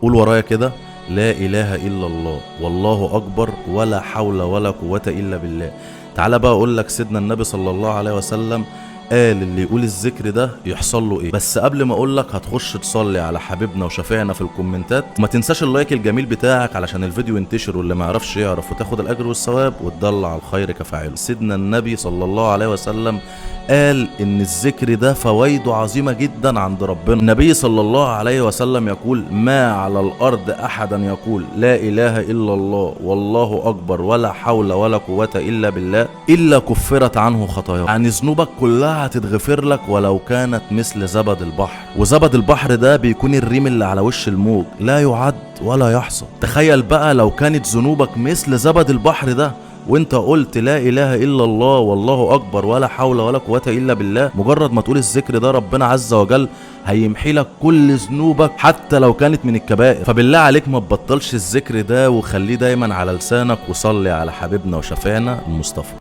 قول ورايا كده: لا اله الا الله والله اكبر ولا حول ولا قوة الا بالله. تعالى بقى اقول لك سيدنا النبي صلى الله عليه وسلم قال اللي يقول الذكر ده يحصل له ايه. بس قبل ما اقول لك هتخش تصلي على حبيبنا وشفيعنا في الكومنتات، وما تنساش ال like الجميل بتاعك علشان الفيديو ينتشر واللي ما يعرفش يعرف، وتاخد الاجر والثواب وتدل على الخير كفاعله. سيدنا النبي صلى الله عليه وسلم قال ان الذكر ده فوائده عظيمة جدا عند ربنا. النبي صلى الله عليه وسلم يقول: ما على الارض احدا يقول لا اله الا الله والله اكبر ولا حول ولا قوة الا بالله الا كفرت عنه خطاياه. يعني ذنوبك كلها هتتغفر لك ولو كانت مثل زبد البحر. وزبد البحر ده بيكون الريم اللي على وش الموج، لا يعد ولا يحصى. تخيل بقى لو كانت ذنوبك مثل زبد البحر ده وانت قلت لا اله الا الله والله اكبر ولا حول ولا قوة الا بالله، مجرد ما تقول الذكر ده ربنا عز وجل هيمحي لك كل ذنوبك حتى لو كانت من الكبائر. فبالله عليك ما تبطلش الذكر ده وخليه دايما على لسانك، وصلي على حبيبنا وشفيعنا المصطفى.